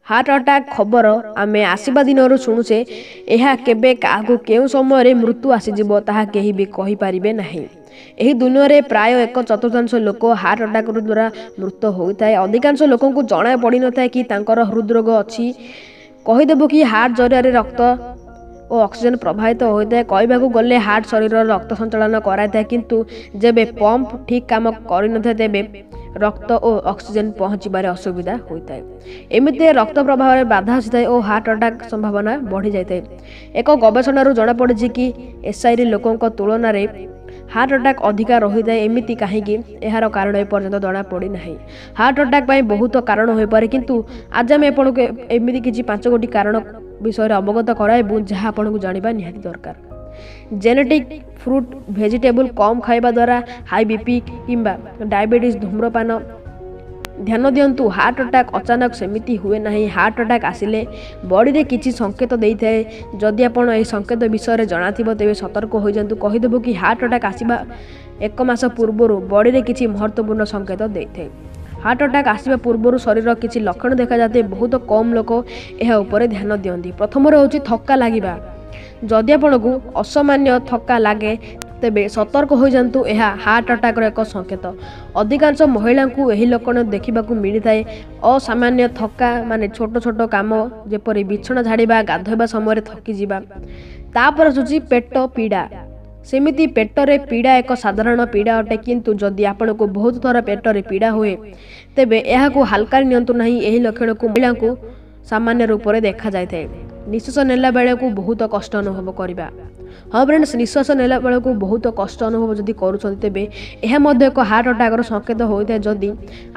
Heart attack ଖବର ଆମେ ଆସିବା ଦିନରୁ ଶୁଣୁଛେ। ଏହା କେବେ କାହାକୁ କେଉଁ ସମୟରେ ମୃତ୍ୟୁ ଆସିଯିବ, ତାହା କେହି ବି କହିପାରିବେ ନାହିଁ। ଏହି ଦୁନିଆରେ ପ୍ରାୟ 1/4 ଲୋକ ହାର୍ଟ ଆଟାକ୍ ଦ୍ୱାରା ମୃତ୍ୟୁ ହୋଇଥାଏ। ଅଧିକାଂଶ ଲୋକଙ୍କୁ ଜଣା ପଡ଼ିନଥାଏ କି ତାଙ୍କର ହୃଦରୋଗ ଅଛି। କହିଦେବୁ କି ହାର୍ଟ ଜରିଆରେ ରକ୍ତ ଓ ଅକ୍ସିଜେନ୍ ପ୍ରବାହିତ ହୋଇଥାଏ। କହିବାକୁ ଗଲେ ହାର୍ଟ ଶରୀରର ରକ୍ତ ସଞ୍ଚାଳନ କରାଇଥାଏ, କିନ୍ତୁ ଯେବେ ପମ୍ପ ଠିକ୍ କାମ କରିନଥାଏ, ତେବେ ରକ୍ତ ଓ ଅକ୍ସିଜେନ୍ ପହଞ୍ଚିବାରେ ଅସୁବିଧା ହୋଇଥାଏ। ଏମିତି ରକ୍ତ ପ୍ରବାହରେ ବାଧା ଆସିଥାଏ ଓ ହାର୍ଟ ଆଟାକ୍ ସମ୍ଭାବନା ବଢ଼ିଯାଇଥାଏ। ଏକ ଗବେଷଣାରୁ ଜଣାପଡ଼ିଛି କି ଏସ୍ଆଇରେ ଲୋକଙ୍କ ତୁଳନାରେ ହାର୍ଟ ଆଟାକ୍ ଅଧିକା ରହିଥାଏ। ଏମିତି କାହିଁକି, ଏହାର କାରଣ ଏପର୍ଯ୍ୟନ୍ତ ଜଣାପଡ଼ିନାହିଁ। ହାର୍ଟ ଆଟାକ୍ ପାଇଁ ବହୁତ କାରଣ ହୋଇପାରେ, କିନ୍ତୁ ଆଜି ଆମେ ଆପଣଙ୍କୁ ଏମିତି କିଛି 5 ଗୋଟି କାରଣ ବିଷୟରେ ଅବଗତ କରାଇବୁ, ଯାହା ଆପଣଙ୍କୁ ଜାଣିବା ନିହାତି ଦରକାର। ଜେନେଟିକ୍, ଫ୍ରୁଟ୍ ଭେଜିଟେବୁଲ୍ କମ୍ ଖାଇବା ଦ୍ୱାରା ହାଇ ବିପି କିମ୍ବା ଡାଇବେଟିସ୍, ଧୂମ୍ରପାନ। ଧ୍ୟାନ ଦିଅନ୍ତୁ, ହାର୍ଟ ଆଟାକ୍ ଅଚାନକ ସେମିତି ହୁଏ ନାହିଁ। ହାର୍ଟ ଆଟାକ୍ ଆସିଲେ ବଡ଼ିରେ କିଛି ସଂକେତ ଦେଇଥାଏ। ଯଦି ଆପଣ ଏହି ସଂକେତ ବିଷୟରେ ଜଣାଥିବ, ତେବେ ସତର୍କ ହୋଇଯାଆନ୍ତୁ। କହିଦେବୁ କି ହାର୍ଟ ଆଟାକ୍ ଆସିବା 1 ମାସ ପୂର୍ବରୁ ବଡ଼ିରେ କିଛି ମହତ୍ତ୍ୱପୂର୍ଣ୍ଣ ସଂକେତ ଦେଇଥାଏ। ହାର୍ଟ ଆଟାକ୍ ଆସିବା ପୂର୍ବରୁ ଶରୀର କିଛି ଲକ୍ଷଣ ଦେଖାଯାଇଥାଏ। ବହୁତ କମ୍ ଲୋକ ଏହା ଉପରେ ଧ୍ୟାନ ଦିଅନ୍ତି। ପ୍ରଥମରେ ହେଉଛି ଥକ୍କା ଲାଗିବା। ଯଦି ଆପଣଙ୍କୁ ଅସାମାନ୍ୟ ଥକ୍କା ଲାଗେ, ତେବେ ସତର୍କ ହୋଇଯାଆନ୍ତୁ, ଏହା ହାର୍ଟ ଆଟାକ୍ର ଏକ ସଂକେତ। ଅଧିକାଂଶ ମହିଳାଙ୍କୁ ଏହି ଲକ୍ଷଣ ଦେଖିବାକୁ ମିଳିଥାଏ। ଅସାମାନ୍ୟ ଥକ୍କା ମାନେ ଛୋଟ ଛୋଟ କାମ ଯେପରି ବିଛଣା ଝାଡ଼ିବା, ଗାଧୋଇବା ସମୟରେ ଥକିଯିବା। ତାପରେ ଆସୁଛି ପେଟ ପୀଡ଼ା। ସେମିତି ପେଟରେ ପୀଡ଼ା ଏକ ସାଧାରଣ ପୀଡ଼ା ଅଟେ, କିନ୍ତୁ ଯଦି ଆପଣଙ୍କୁ ବହୁତ ଥର ପେଟରେ ପୀଡ଼ା ହୁଏ, ତେବେ ଏହାକୁ ହାଲକାରେ ନିଅନ୍ତୁ ନାହିଁ। ଏହି ଲକ୍ଷଣକୁ ମହିଳାଙ୍କୁ ସାମାନ୍ୟ ରୂପରେ ଦେଖାଯାଇଥାଏ। ନିଶ୍ୱାସ ନେଲା ବେଳକୁ ବହୁତ କଷ୍ଟ ଅନୁଭବ କରିବା। ହଁ ଫ୍ରେଣ୍ଡସ୍, ନିଶ୍ୱାସ ନେଲା ବେଳକୁ ବହୁତ କଷ୍ଟ ଅନୁଭବ ଯଦି କରୁଛନ୍ତି, ତେବେ ଏହା ମଧ୍ୟ ଏକ ହାର୍ଟ ଆଟାକ୍ର ସଂକେତ ହୋଇଥାଏ। ଯଦି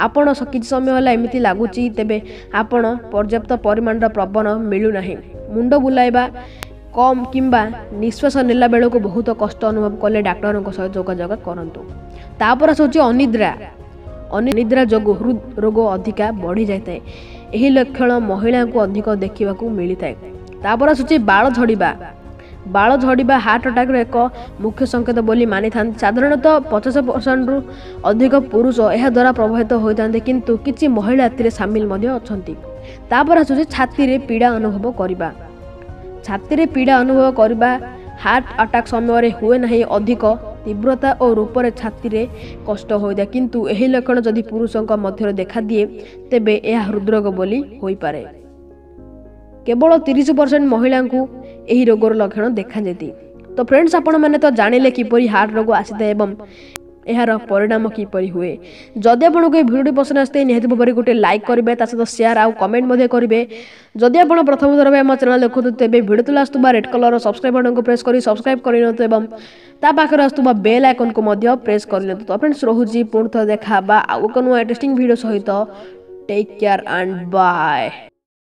ଆପଣ କିଛି ସମୟ ହେଲା ଏମିତି ଲାଗୁଛି, ତେବେ ଆପଣ ପର୍ଯ୍ୟାପ୍ତ ପରିମାଣର ପବନ ମିଳୁନାହିଁ। ମୁଣ୍ଡ ବୁଲାଇବା କମ୍ କିମ୍ବା ନିଶ୍ୱାସ ନେଲା ବେଳକୁ ବହୁତ କଷ୍ଟ ଅନୁଭବ କଲେ ଡାକ୍ତରଙ୍କ ସହ ଯୋଗାଯୋଗ କରନ୍ତୁ। ତାପରେ ଆସୁଛି ଅନିଦ୍ରା। ଅନିଦ୍ରା ଯୋଗୁଁ ହୃଦ୍ ରୋଗ ଅଧିକା ବଢ଼ିଯାଇଥାଏ। ଏହି ଲକ୍ଷଣ ମହିଳାଙ୍କୁ ଅଧିକ ଦେଖିବାକୁ ମିଳିଥାଏ। ତାପରେ ଆସୁଛି ବାଳ ଝଡ଼ିବା। ବାଳ ଝଡ଼ିବା ହାର୍ଟ ଆଟାକ୍ର ଏକ ମୁଖ୍ୟ ସଂକେତ ବୋଲି ମାନିଥାନ୍ତି। ସାଧାରଣତଃ 50%ରୁ ଅଧିକ ପୁରୁଷ ଏହାଦ୍ୱାରା ପ୍ରଭାବିତ ହୋଇଥାନ୍ତି, କିନ୍ତୁ କିଛି ମହିଳା ଏଥିରେ ସାମିଲ ମଧ୍ୟ ଅଛନ୍ତି। ତାପରେ ଆସୁଛି ଛାତିରେ ପୀଡ଼ା ଅନୁଭବ କରିବା। ଛାତିରେ ପୀଡ଼ା ଅନୁଭବ କରିବା ହାର୍ଟ ଆଟାକ୍ ସମୟରେ ହୁଏ ନାହିଁ। ଅଧିକ ତୀବ୍ରତା ଓ ରୂପରେ ଛାତିରେ କଷ୍ଟ ହୋଇଥାଏ, କିନ୍ତୁ ଏହି ଲକ୍ଷଣ ଯଦି ପୁରୁଷଙ୍କ ମଧ୍ୟରେ ଦେଖାଦିଏ, ତେବେ ଏହା ହୃଦରୋଗ ବୋଲି ହୋଇପାରେ। କେବଳ 30% ମହିଳାଙ୍କୁ ଏହି ରୋଗର ଲକ୍ଷଣ ଦେଖାଯାଇଥାଏ। ତ ଫ୍ରେଣ୍ଡସ୍, ଆପଣମାନେ ତ ଜାଣିଲେ କିପରି ହାର୍ଟ ରୋଗ ଆସିଥାଏ ଏବଂ ଏହାର ପରିଣାମ କିପରି ହୁଏ। ଯଦି ଆପଣଙ୍କୁ ଏହି ଭିଡ଼ିଓଟି ପସନ୍ଦ ଆସିଥାଏ, ନିହାତି ଭାବରେ ଗୋଟେ ଲାଇକ୍ କରିବେ, ତା ସହିତ ସେୟାର ଆଉ କମେଣ୍ଟ ମଧ୍ୟ କରିବେ। ଯଦି ଆପଣ ପ୍ରଥମ ଥର ପାଇଁ ଆମ ଚ୍ୟାନେଲ୍ ଦେଖୁଛନ୍ତି, ତେବେ ଭିଡ଼ିଓ ତଳେ ଆସୁଥିବା ରେଡ୍ କଲର୍ର ସବସ୍କ୍ରାଇବ୍ ବଟନ୍କୁ ପ୍ରେସ୍ କରି ସବସ୍କ୍ରାଇବ୍ କରିନିଅନ୍ତୁ ଏବଂ ତା ପାଖରେ ଆସୁଥିବା ବେଲ୍ ଆଇକନ୍କୁ ମଧ୍ୟ ପ୍ରେସ୍ କରିନିଅନ୍ତୁ। ତ ଫ୍ରେଣ୍ଡସ୍, ରହୁଛି। ପୁଣି ଥରେ ଦେଖା ହେବା ଆଉ ଏକ ନୂଆ ଇଣ୍ଟରେଷ୍ଟିଂ ଭିଡ଼ିଓ ସହିତ। Take care and bye.